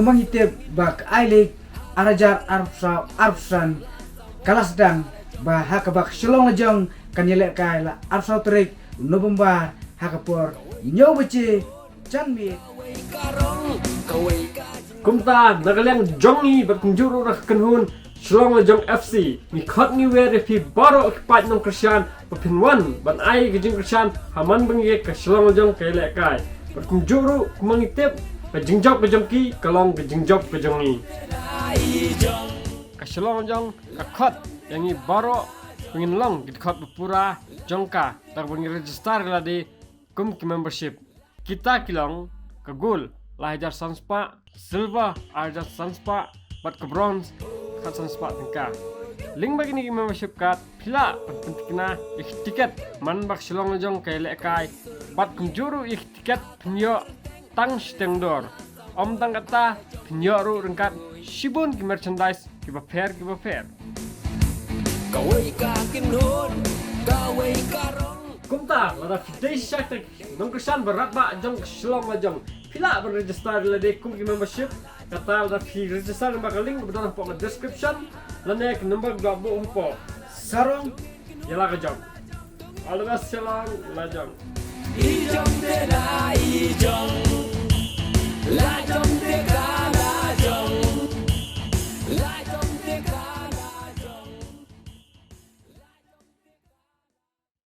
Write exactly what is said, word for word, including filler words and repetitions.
Kumba ngi tip ba ka I-League ar hajar arphew saw arphew san ka la sdang, ba ha kaba ka Shillong Lajong kan ïalehkai la arphew saw tarik November ha ka por hynñiew baje janmiet. Kumta na ka liang jong ngi bad kumjuh ruh na ka kynhun Shillong Lajong F C, ngi khot ngi wer ïa phi baroh ki paid nongkyrshan ba phin wan ban ai ka jingkyrshan ha man ba ngi ka Shillong Lajong ka ïalehkai. Bad kumjuh ruh kumba ngi tip, ka jingjop ka jong ki ka long ka jingjop ka jong ngi. Ka Shillong Lajong ka khot ïa ngi baroh ba ngin long ki dkhot ba pura jong ka, da kaba ngi register ïa lade kum ki membership. Kita ki long: ka gold lai hajar san spah, silver ar hajar san spah, bad ka bronze khatsan spah tyngka. Lyngba kine ki membership card phi lah ban pynthikna ïa ki tiket man ba ka Shillong Lajong ka ïalehkai, bad kumjuh ruh ïa ki tiket phin ïoh tang shiteng dor. Ym tang katta, phin ïoh ruh ryngkat shibun ki merchandise kiba pher kiba pher. Kawei ka kynhun, kawei ka rong. Kumta lada phi dei shisha kita ki nongkyrshan ba radbah jong ka Shillong Lajong, phi lah ban register ïa lade kum ki membership. Kata lada phi register lyngba ka link ba don hapoh ka description lane ka number ba la buh hapoh. Sarong, ïa la ka jong. All the best Shillong Lajong. I jong te da i jong